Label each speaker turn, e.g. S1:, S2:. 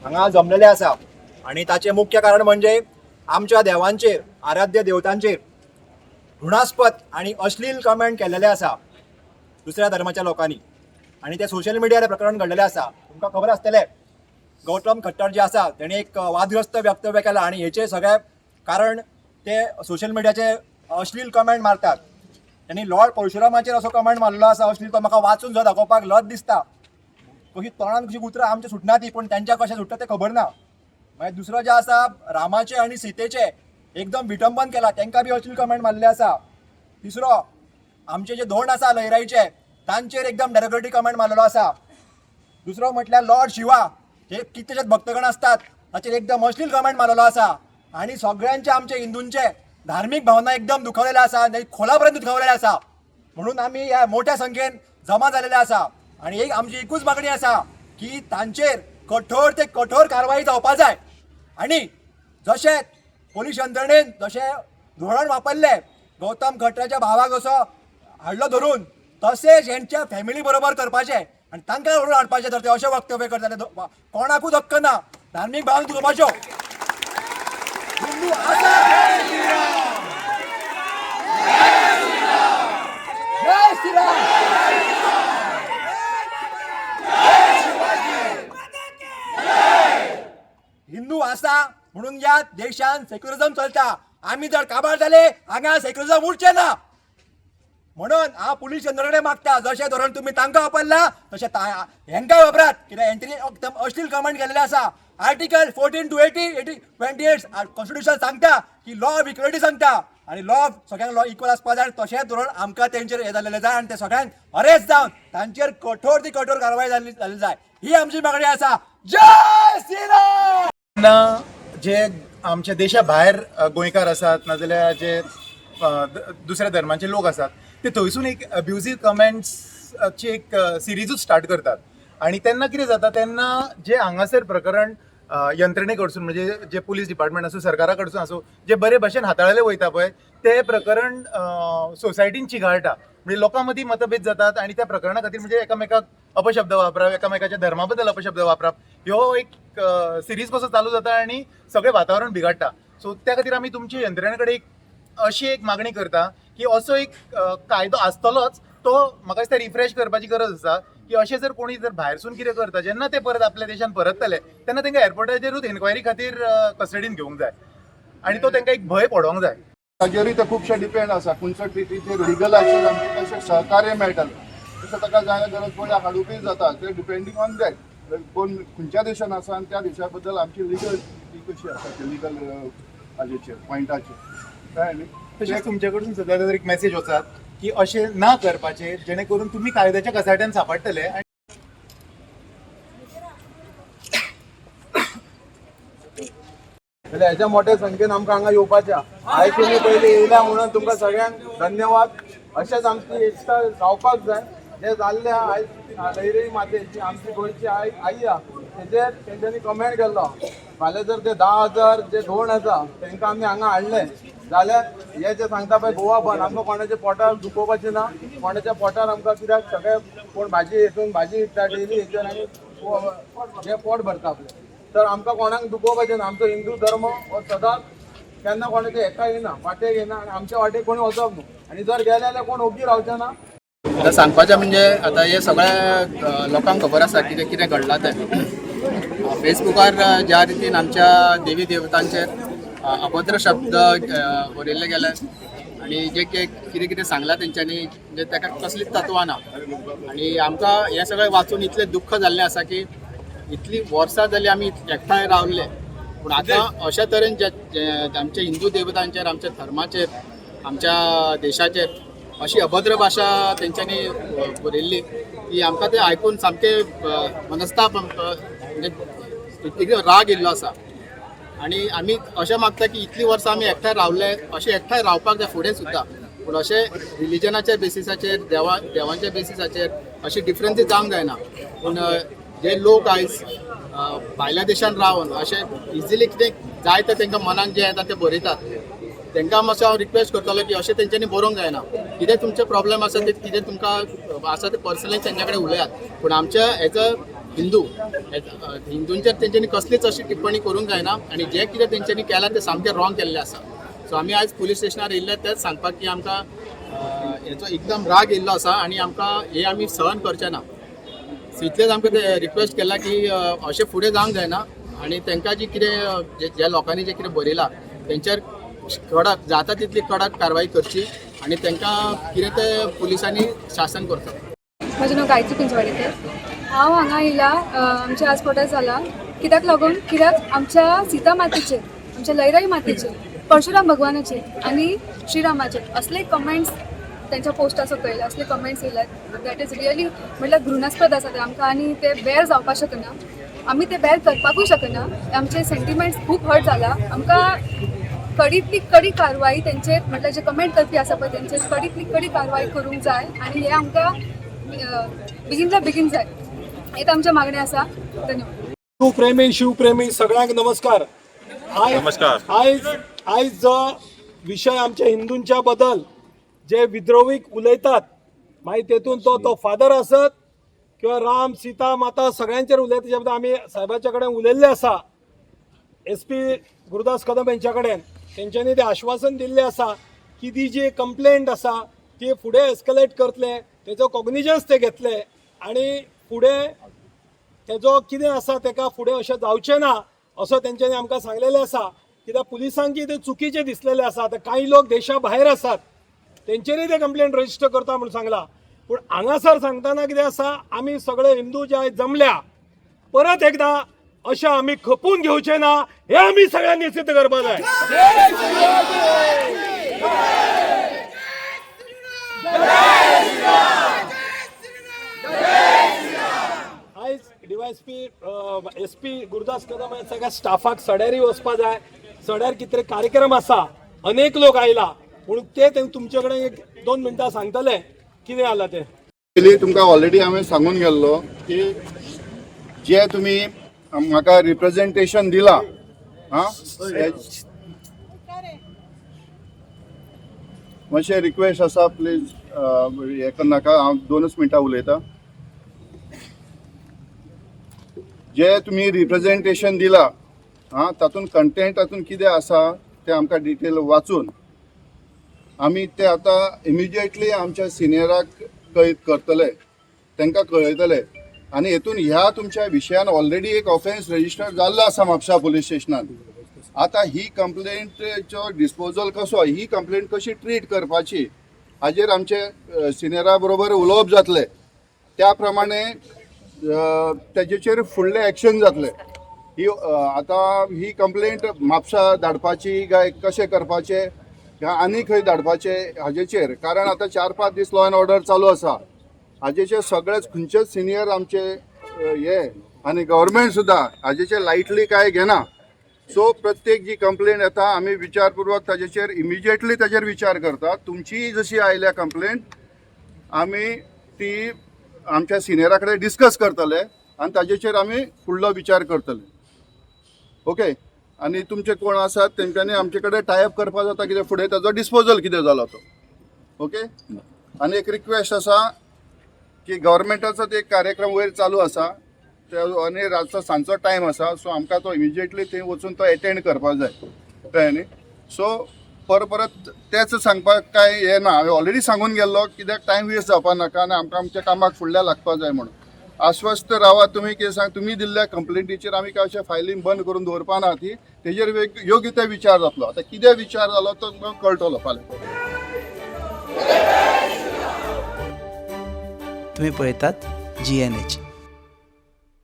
S1: हांगा जमलेले आसा आनी ताचें मुख्य कारण म्हणजे आमच्या देवांचेर, आराध्य देवतांचेर घृणास्पद आनी अश्लील कमेंट केलेले आसा दुसऱ्या धर्माच्या लोकांनी आनी ते सोशल मिडियार प्रकरण घडलेलें आसा. तुमकां खबर आसतलें, गौतम खट्टर जे आसा तेणे एक वादग्रस्त वक्तव्य केलां आनी हेचें सगळें कारण ते सोशल मिडियाचे अश्लील कमेंट मारतात. आनी लॉर्ड परशुरामाचेर असो कमेंट मारलेलो आसा अश्लील, तो म्हाका वाचून जो दाखोवपाक लज दिसता. कशी तोंडान कशी उतरां आमच्या सुटना ती, पूण तेंच्या कशें सुट्टा तें खबर ना. मागीर दुसरो जे आसा, रामाचे आनी सीतेचे एकदम विटंबन केला, तांकां बी अश्लील कमेंट मारले आसा. तिसरो, आमचे जे धोंड आसा लयराईचे, तांचेर एकदम डेरोगेटरी कमेंट मारलेलो आसा. दुसरो म्हटल्यार लॉर्ड शिवा, जे कितलेशेच भक्तगण आसतात, ताचेर एकदम अश्लील कमेंट मारलेलो आसा. आनी सगळ्यांचे आमचे हिंदूंचे धार्मीक भावना एकदम दुखवलेले आसा आनी खोला पर्यंत दुखवलेले आसा. म्हणून आमी ह्या मोठ्या संख्येन जमा जालेले आसा आनी एक आमची एकूच मागणी आसा की तांचेर कठोर ते कठोर कारवाई जावपा जाय. आनी जशें पोलीस यंत्रणेन जशें धोरण वापरलें, गौतम खटराच्या भावाक जसो हाडलो धरून, तशेंच हेंच्या फॅमिली बरोबर करपाचें आनी तांकां व्हरून हाडपाचें. जर ते अशें वक्तव्य करता जाल्यार कोणाकूच हक्क ना धार्मीक भावना दुखोवपाच्यो. हिंदू आसा. जय श्रीराम. हिंदू आसा म्हणून ह्या देशान सेक्युलरिझम चलता. आमी जर काबार जाले, हांगा सेक्युलरिझम उरचें ना. म्हणून हांव पुलीस यंत्रणेक मागता, जशें धोरण तुमी तांकां वापरला तशें हेंकां वापरात. कित्याक हेंच्यांनी एकदम अश्लील कमेंट केलेले आसा. Article 14 to 80 80 28 constitution सांगता की लॉ ऑफ इक्वलिटी सांगता आनी लॉ ऑफ सगळ्यांक लॉ इक्वल आसपा जाय. आनी तशेंच धोरण आमकां तेंचेर हें जाल्लें जाय आनी ते सगळ्यांक अरेस्ट जावन तांचेर कठोर ती कठोर कारवाय जाल्ली जाल्ली जाय, ही आमची मागणी आसा. जय श्रीराम.
S2: तेन्ना जे आमच्या देशा भायर गोंयकार आसात, नाजाल्यार जे दुसऱ्या धर्माचे लोक आसात, ते थंयसून एक अब्युजीव कमेंट्सची एक सिरिजूच स्टार्ट करतात. आनी तेन्ना कितें जाता, तेन्ना जे हांगासर प्रकरण यंत्रणे कडसून, म्हणजे जे पुलीस डिपार्टमेंट आसूं, सरकारा कडसून आसूं, जे बरे भशेन हाताळले वयता पळय, ते प्रकरण सोसायटीन चिघाळटा. म्हणजे लोकां मदीं मतभेद जातात आनी त्या प्रकरणा खातीर म्हणजे एकामेकाक अपशब्द वापरप, एकामेकाच्या धर्मा बद्दल अपशब्द वापरप, ह्यो एक सिरीज कसो चालू जाता आनी सगळें वातावरण बिगाडटा. सो त्या खातीर आमी तुमचे यंत्रणे कडेन एक अशी एक मागणी करता की असो एक कायदो आसतलोच, तो म्हाका दिसता रिफ्रेश करपाची गरज आसा, की अशें जर कोणी जर भायरसून कितें करता, जेन्ना ते परत आपल्या देशान परततले तेन्ना तांकां एअरपोर्टाचेरूच एन्क्वायरी खातीर कस्टडीन घेवंक जाय आनी तो तांकां एक भंय पडोवंक जाय.
S3: ताजेरूय ते खुबशे डिपेंड आसा. खंयचो ट्रिटीचेर लिगल आसत, आमकां कशें सहकार्य मेळटलें, तशें ताका जाय गरज पडल्यार हाडुपूय जाता. ते डिपेंडींग ऑन that कोण खंयच्या देशान आसा आनी त्या देशा बद्दल आमची लिगल ती कशी आसा, ती लिगल हाजेचेर पॉयंटाचेर, कळ्ळें न्ही?
S2: तशेंच तुमचे कडसून सद्या जर एक मेसेज वचात की अशें ना करपाचें, जेणे करून तुमी कायद्याच्या कचाट्यान सापडटले आनी
S4: जाल्यार हेच्या मोठ्या संख्येन आमकां हांगा येवपाचें आहा. आयज तुमी पयलीं येयल्या म्हणून तुमकां सगळ्यांक धन्यवाद. अशेंच आमची एकता जावपाक जाय. जें जाल्लें आहा आयज लयराई मातेची, आमची गोंयची आई आई आहा, तेजेर तेंच्यांनी कमेंट केल्लो. फाल्यां जर ते 10,000 जे धोंड आसा तेंकां आमी हांगा हाडले जाल्यार हे जे सांगता पळय गोवा बंद, आमकां कोणाच्या पोटार दुखोवपाचें ना, कोणाच्या पोटार आमकां. कित्याक सगळे कोण भाजी हितून भाजी विकता डेली, हेचेर आनी जे पोट भरता आपलें. तर आमकां कोणाक दुखोवपाचें ना. आमचो हिंदू धर्म हो सदांच केन्ना कोणाच्या हेका येना, वाटेक येना आनी आमच्या वाटेक कोणी वचप न्हू आनी जर गेले जाल्यार कोण ओगी रावचे ना.
S5: आतां सांगपाचें म्हणजे आतां हें सगळें लोकांक खबर आसा कितें कितें घडलां तें. फेसबुकार ज्या रितीन आमच्या देवी देवतांचेर अभद्र शब्द बरयल्ले गेले आनी जे कितें कितें सांगलां तेंच्यांनी, म्हणजे ताका कसलीच तत्वां ना. आनी आमकां हें सगळें वाचून इतलें दुख्ख जाल्लें आसा की इतलीं वर्सां जालीं आमी एकठांय रावले, पूण आतां अशा तरेन जे आमच्या हिंदू देवतांचेर, आमच्या धर्माचेर, आमच्या देशाचेर अशी अभद्र भाशा तेंच्यांनी बरयल्ली की आमकां तें आयकून सामकें मनस्ताप, म्हणजे एकदम राग येयल्लो आसा. आनी आमी अशें मागता की इतलीं वर्सां आमी एकठांय रावले, अशें एकठांय रावपाक जाय फुडें सुद्दां. पूण अशें रिलिजनाच्या बेसिसाचेर, देवांच्या बेसिसाचेर अशें डिफरन्सीस जावंक जायना. पूण जे लोक आयज भायल्या देशान रावन अशें इजिली कितें जाय तें तांकां मनाक जें येता तें बरयतात, तांकां मातसो हांव रिक्वेस्ट करतलो की अशें तेंच्यांनी बरोवंक जायना. कितें तुमचें प्रॉब्लम आसा ते, कितें तुमकां आसा ते पर्सनली तेंच्या कडेन उलयात, पूण आमच्या एज अ हिंदू. हिंदूंचेर तेंच्यांनी कसलीच अशी टिप्पणी करूंक जायना आनी जें कितें तेंच्यांनी केलां तें सामकें रॉंग केल्लें आसा. सो आमी आयज पुलीस स्टेशनार येयल्ले तेंच सांगपाक की आमकां हेचो एकदम राग येयल्लो आसा आनी आमकां हे आमी सहन करचे ना. सो इतलेंच आमकां ते रिक्वेस्ट केला की अशें फुडें जावंक जायना आनी तांकां जी कितें ज्या लोकांनी जें कितें बरयलां तेंचेर कडक जाता तितली कडक कारवाई करची आनी तांकां कितें तें पुलिसांनी शासन करचो.
S6: म्हजें नांव गायत्री कुंजवाडीकर. हांव हांगा येयला. आमचे आज प्रोटेस्ट जाला कित्याक लागून, कित्याक आमच्या सीता मातेचेर, आमच्या लयराई मातेचेर, परशुराम भगवानाचेर आनी श्रीरामाचेर असले कमेंट्स तेंच्या पोस्टा सकयल असले कमेंट्स येयल्यात. That is really म्हटल्यार घृणास्पद आसा ते आमकां आनी ते बेर जावपाक शकना. आमी ते बेर करपाकूय शकना. आमचे सेंटिमेंट्स खूब हर्ट जाला. आमकां कडीतली कडी कारवाई तेंचेर, म्हटल्यार जे कमेंट करपी आसा पळय तेंचेर कडीतली कडी कारवाई करूंक जाय आनी हे आमकां बेगीनच्या बेगीन जाय, हेच आमचें मागणें आसा. धन्यवाद.
S7: शिवप्रेमी शिवप्रेमी सगळ्यांक नमस्कार.
S8: नमस्कार.
S7: आयज आयज जो विशय आमच्या हिंदूंच्या बद्दल जे विद्रोहीक उलयतात, मागीर तेतून तो तो फादर आसत किंवा राम सीता माता सगळ्यांचेर उलयता, तेच्या बद्दल आमी साहेबाच्या कडेन उलयल्ले आसा, एस पी गुरुदास कदम यांच्या कडेन. तेंच्यांनी ते आश्वासन दिल्लें आसा की ती जी कंप्लेंट आसा ती फुडें एस्कलेट करतले, तेजो कॉग्निजन्स ते घेतले आनी फुडें तेजो कितें आसा तेका फुडें अशें जावचें ना असो तेंच्यांनी आमकां सांगलेलें आसा. कित्याक पुलिसांकी ते चुकीचें दिसलेलें आसा. आतां कांय लोक देशा भायर आसात तेंचेरूय ते कंप्लेंट रजिस्टर करता म्हूण सांगलां. पूण हांगासर सांगतना कितें आसा, आमी सगळे हिंदू जे आयज जमल्या, परत एकदां अशें आमी खपून घेवचें ना हें आमी सगळ्यांनी सिद्ध करपाक जाय. आयज डीवायएसपी एसपी गुरुदास कदम हे सगळ्या स्टाफाक सड्यारय वचपा जाय. सड्यार कितें कार्यक्रम आसा, अनेक लोक आयला, पूण ते तुमचे कडेन एक दोन मिनटां सांगतले कितें जाला तें.
S3: पयलीं तुमकां ऑलरेडी हांवें सांगून गेल्लो की जे तुमी म्हाका रिप्रेझेंटेशन दिलां, आं, मातशें रिक्वेस्ट आसा, प्लीज हें करनाका. हांव दोनच मिनटां उलयतां. जे तुमी रिप्रेझेंटेशन दिलां, आं, तातूंत कंटेंट तातूंत कितें आसा तें आमकां डिटेल वाचून आमी ते आतां इमिजिएटली आमच्या सिनियराक कळीत करतले, तांकां कळयतले. आनी हेतून ह्या तुमच्या विशयान ऑलरेडी एक ऑफेन्स रजिस्टर जाल्लो आसा म्हापसा पुलीस स्टेशनान. आतां ही कंप्लेंटचो डिस्पोजल कसो, ही कंप्लेंट कशी ट्रीट करपाची हाजेर आमचे सिनियरा बरोबर उलोवप जातलें. त्या प्रमाणे तेजेचेर फुडलें एक्शन जातलें. ही आतां ही कंप्लेंट म्हापसा धाडपाची काय कशें करपाचें काय आनी खंय धाडपाचें हाजेचेर, कारण आतां 4-5 दीस लॉ एंड ऑर्डर चालू आसा. हाजेचेर सगळेच खंयचेच सिनियर आमचे हे आनी गव्हर्मेंट सुद्दां हाजेचेर लायटली काय घेना. सो प्रत्येक जी कंप्लेंट येता आमी विचारपूर्वक ताजेचेर इमिजिएटली ताजेर विचार करता. तुमचीय जशी आयल्या कंप्लेंट आमी ती आमच्या सिनियरा कडेन डिस्कस करतले आनी ताजेचेर आमी फुडलो विचार करतले. ओके. आनी तुमचे कोण आसात तेंच्यांनी आमचे कडेन टायप करपाक जाता कितें फुडें ताजो डिस्पोजल कितें जालो तो. ओके. आनी एक रिक्वेस्ट आसा की गव्हर्मेंटाचो एक कार्यक्रम वयर चालू आसा ते आनी रातचो सांजचो टायम आसा, सो आमकां तो इमिजिएटली थंय वचून तो एटेंड करपाक जाय, कळ्ळें न्ही. सो परत परत तेंच सांगपाक कांय हें ना. हांवें ऑलरेडी सांगून गेल्लो कित्याक टायम वेस्ट जावपाक नाका आनी आमकां आमच्या कामाक फुडल्या लागपाक जाय म्हणून. आश्वस्त रावात तुमी, कितें सांग, तुमी दिल्ल्या कंप्लेंटीचेर आमी काय अशें फायलींग बंद करून दवरपा ना. ती तेजेर योग्य ते विचार जातलो. आतां कितें विचार जालो तो तुमकां कळटलो फाल्यां.
S9: तुम्ही पळयतात जीएनएच.